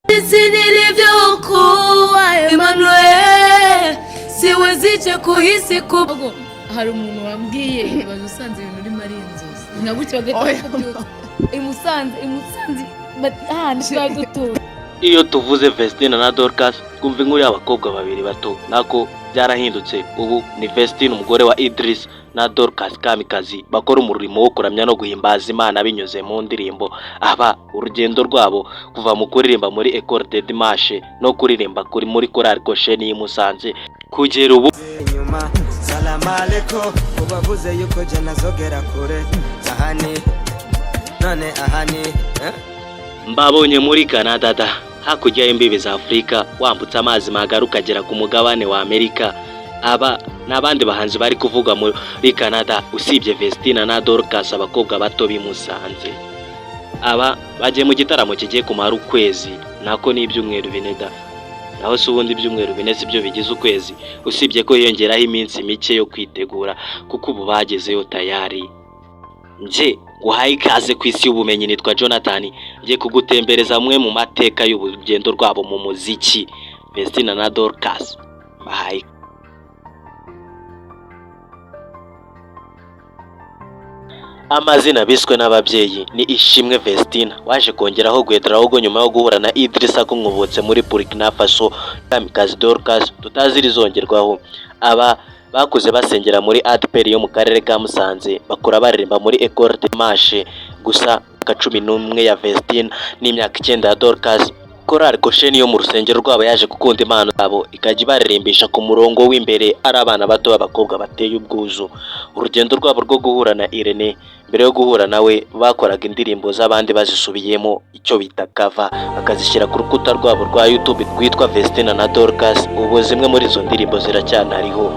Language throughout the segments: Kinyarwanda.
Jinsi nilivyokuwa Emmanuel, siwezi kuhisi ku Hari umuntu wambwiye ibaze usanze ibintu urimo ari inzozi nka gutya, bagahita bakubyutsa i Musanze, i Musanze hahandi twari dutuye. Iyo tuvuze Vestine na Dorcas, twumva inkuru y'abakobwa babiri bato. Nako byarahindutse, ubu ni Vestine umugore wa Idris na Dorcas Kamikazi, bakora umurimo wo kuramya no guhimbaza Imana binyuze mu ndirimbo. Aba urugendo rwabo kuva mu kuririmba muri Ecole de Dimanche no kuririmba kuri muri Korali Gosheni y'i Musanze kugera ubu Inyuma salamu aleko, ubavuze yuko je nazogera kure ahani none ahani, eh? Mbabonye muri Canada da, hakurya y'imbibi za Afurika, wambutse amazi magari ukagera ku mugabane wa Amerika. Aba ni abandi bahanzi bari kuvuga muri Canada usibye Vestina na Dorcas, abakobwa bato b'i Musanze. Aba bagiye mu gitaramo kigiye kumara ukwezi, nako ni ibyumweru 4 da. Naho se ubundi ibyumweru 4 si byo bigize ukwezi, usibye ko hiyongeraho iminsi mike yo kwitegura, kuko ubu bagezeyo tayari. Nje guhaye ikaze ku isi y'ubumenyi, nitwa Jonathan, ngiye kugutembereza amwe mu mateka y'urugendo rwabo mu muziki. Vestina na Dorcas bahaye. Amazina biswe n'ababyeyi ni Ishimwe Vestina, waje kongeraho Guedraogo nyuma yo guhura na Idrissa Kumwubutse muri Burkina Faso, Kamikazi Dorcas tutazi rizongerwaho. Aba bakuze basengera muri ADEPR yo mu karere ka Musanze, bakura baririmba muri Ecole de Marche. Gusa imyaka 11 ya Vestine n'imyaka 9 ya Dorcas, Korali Gosheni yo mu rusengero rwabo yaje gukunda impano zabo, ikajya ibaririmbisha ku murongo w'imbere ari abana bato b'abakobwa bateye ubwuzu. Urugendo rwabo rwo guhura na Irene: mbere yo guhura nawe bakoraga indirimbo z'abandi bazisubiyemo, icyo bita cover, bakazishyira ku rukuta rwabo rwa YouTube rwitwa Vestina na Dorcas. Ubu zimwe muri izo ndirimbo ziracyanariho.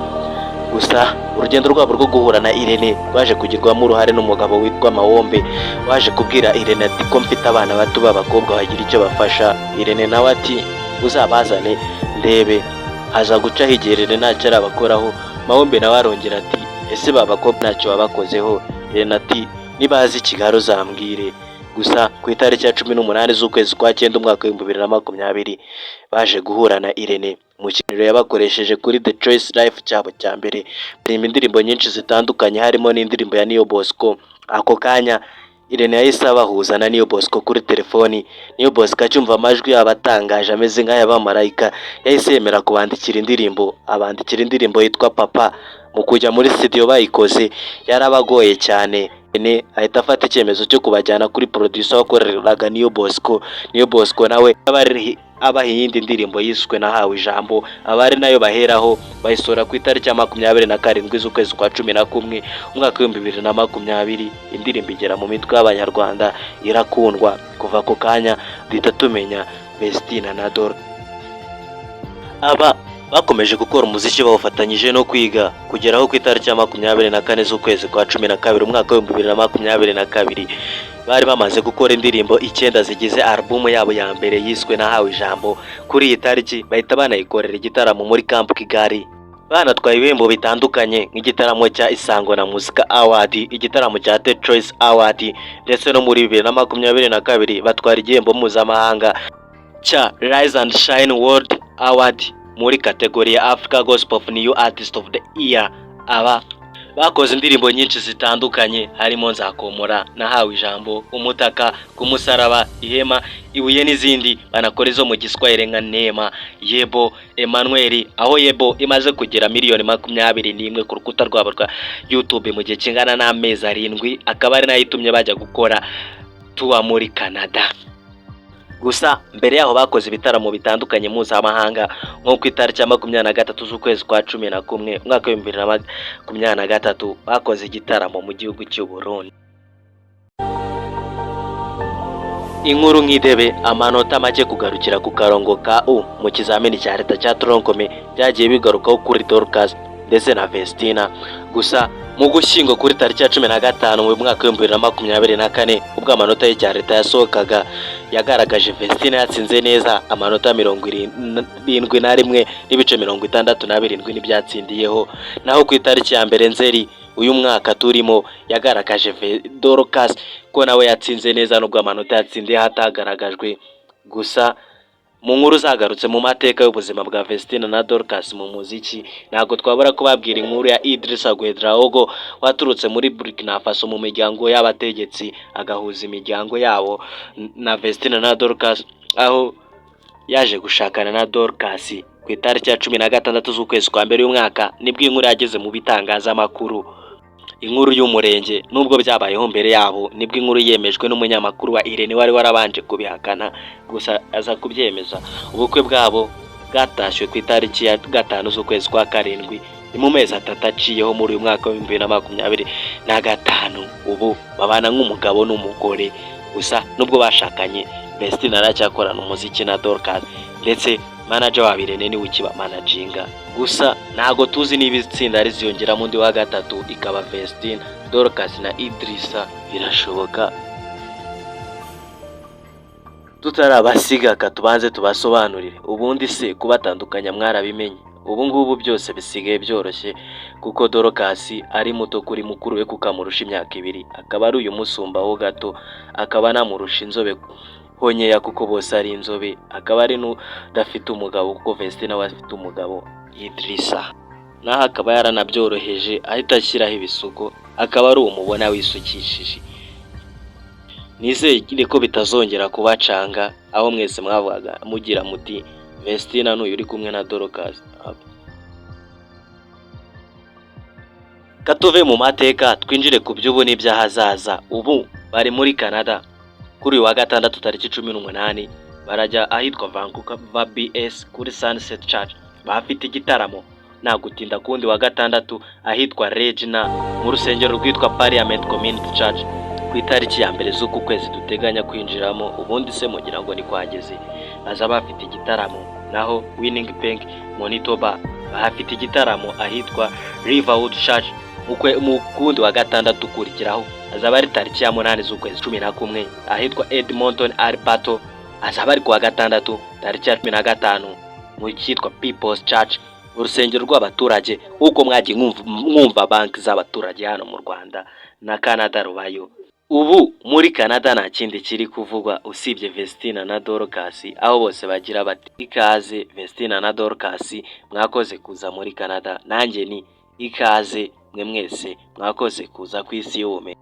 Gusa urugendo rwabo rwo guhura na Irene rwaje kugirwamo uruhare n'umugabo witwa Mawombe, waje kubwira Irene ati: "Ko mfite abana bato b'abakobwa bagira icyo bafasha?" Irene nawe ati: "Uzabazane ndebe." Haza gucaho igihe Irene ntacyo arabakoraho. Mawombe nawe arongera ati: "Ese ba bakobwa ntacyo wabakozeho?" Irene ati: "Nibaza i Kigali uzambwire." Gusa ku itariki ya 18 z'ukwezi kwa cyenda, umwaka w'2020, baje guhura na Irene mu kiganiro yabakoresheje kuri The Choice Live cyabo cya mbere, baririmba indirimbo nyinshi zitandukanye harimo n'indirimbo ya Niyo Bosco. Ako kanya Irene yahise abahuza na Niyo Bosco kuri telefoni. Niyo Bosco acyumva amajwi yabo atangaje ameze nk'ay'abamarayika, yahise yemera kubandikira indirimbo, abandikira indirimbo yitwa Papa. Mu kujya muri studio bayikoze yarabagoye cyane. Irene ahita afata icyemezo cyo kubajyana kuri producer wakoreraga Niyo Bosco. Niyo Bosco nawe abaha iyindi ndirimbo yiswe Nahawe Ijambo, aba ari nayo baheraho bayisohora ku itariki ya 27 z'ukwezi kwa 11, umwaka w'2020. Indirimbo igera mu mitwe y'Abanyarwanda, irakundwa. Kuva ako kanya duhita tumenya Vestina na Dorcas. Aba bakomeje gukora umuziki bawufatanyije no kwiga, kugera aho ku itariki ya 24 z'ukwezi kwa 12, umwaka w'2022, bari bamaze gukora indirimbo icyenda zigize alubumu yabo ya mbere yiswe Nahawe Ijambo. Kuri iyi tariki bahita banayikorera igitaramo muri Camp Kigali, banatwaye ibihembo bitandukanye nk'igitaramo cya Isango na Muzika Award, igitaramo cya The Choice Award, ndetse no muri 2022 batwara igihembo mpuzamahanga cya Rise and Shine World Award muri category ya Africa Gospel of New Artist of the Year. Aba bakoze indirimbo nyinshi zitandukanye harimo Nzakomora, Nahawe Ijambo, Umutaka, Ku Musaraba, Ihema, Ibuye n'izindi. Banakora izo mu Giswahili nka Neema, Yebo, Emmanuel, aho Yebo imaze kugera miliyoni 21 ku rukuta rwabo rwa YouTube mu gihe kingana n'amezi 7, akaba ari nayo itumye bajya gukora tour muri Canada. Gusa mbere yaho bakoze ibitaramo bitandukanye mpuzamahanga, nko ku itariki ya 23 z'ukwezi kwa 11, umwaka w'2023, bakoze igitaramo mu gihugu cy'u Burundi. Inkuru nk'idebe: amanota make, kugarukira ku karongo ka U mu kizamini cya leta cya tronc commun, byagiye bigarukaho kuri Dorcas ndetse na Vestina. Gusa mu Gushyingo kuri tariki ya 15 mu mwaka w'2024, ubwo amanota y'icya leta yasohokaga, yagaragaje Vestina yatsinze neza, amanota 71.67 n'ibyatsindiyeho. Naho ku itariki ya 1 Nzeri uyu mwaka turimo, yagaragaje Dorcas ko nawe yatsinze neza, nubwo amanota yatsindiye hatagaragajwe. Gusa Mu nkuru zagarutse mu mateka y'ubuzima bwa Vestine na Dorcas mu muziki, ntabwo twabura kubabwira inkuru ya Idrissa Guedraogo waturutse muri Burkina Faso mu miryango y'abategetsi, agahuza imiryango yabo na Vestine na Dorcas, aho yaje gushakana na Dorcas ku itariki ya 16 z'ukwezi kwa mbere y'umwaka. Nibwo inkuru yageze mu bitangazamakuru, inkuru y'umurenge. Nubwo byabayeho mbere yabo, nibwo inkuru yemejwe n'umunyamakuru wa Irene wari warabanje kubihakana, gusa aza kubyemeza. Ubukwe bwabo bwatashywe ku itariki ya 5 z'ukwezi kwa karindwi, ni mu mezi 3 aciyeho muri uyu mwaka wa 2025. Ubu babana nk'umugabo n'umugore. Gusa nubwo bashakanye, Vestine aracyakorana umuziki na Dorcas, ndetse manager wabo Irene niwe ukibamanaginga. Gusa ntago tuzi niba itsinda riziyongeramo undi wa gatatu, ikaba Vestine, Dorcas na Idrissa. Birashoboka. Tutarabasiga, tubanze tubasobanurire. Ubundi se kubatandukanya mwarabimenye? Ubu ngubu byose bisigaye byoroshye, kuko Dorcas ari muto kuri mukuru we, kuko amurusha imyaka 2, akaba ari uyu musumbaho gato, akaba anamurusha inzobe honyeya kuko bose ari inzobe, akaba ari n'udafite umugabo, kuko Vestine we afite umugabo Idrissa. Naho akaba yaranabyoroheje, ahita ashyiraho ibisuko, akaba ari uwo mubona wisukishije. Nizere ko bitazongera kubacanga, aho mwese mwavugaga mugira muti: "Vestine n'uyu uri kumwe na Dorcas." Katuve mu mateka twinjire ku by'ubu n'iby'ahazaza. Ubu bari muri Canada. Kuri uyu wa gatandatu tariki 18 barajya ahitwa Vancouver BS kuri Sunset Church, bafite igitaramo. Nta gutinda, kundi wa gatandatu ahitwa Regina mu rusengero rwitwa Parliament Community Church, ku itariki ya 1 z'uku kwezi duteganya kwinjiramo. Ubundi se mugira ngo ni kwageze? Baza bafite igitaramo. Naho Winnipeg, Manitoba, bahafite igitaramo ahitwa Riverwood Church mu kundi wa gatandatu ukurikiraho, azaba ari tariki ya 8 z'ukwezi 11. Ahitwa Edmonton, Alberta, azaba ari kuwa gatandatu tariki ya 15 mu cyitwa People's Church, urusengero rw'abaturage, nk'uko mwagiye mwumva banki z'abaturage hano mu Rwanda, na Canada rubayo. Ubu muri Canada nta kindi kiri kuvugwa usibye Vestine na Dorcas, aho bose bagira bati: "Ikaze Vestine na Dorcas, mwakoze kuza muri Canada." Nanjye ni ikaze mwe mwese, mwakoze kuza ku isi y'ubumenyi.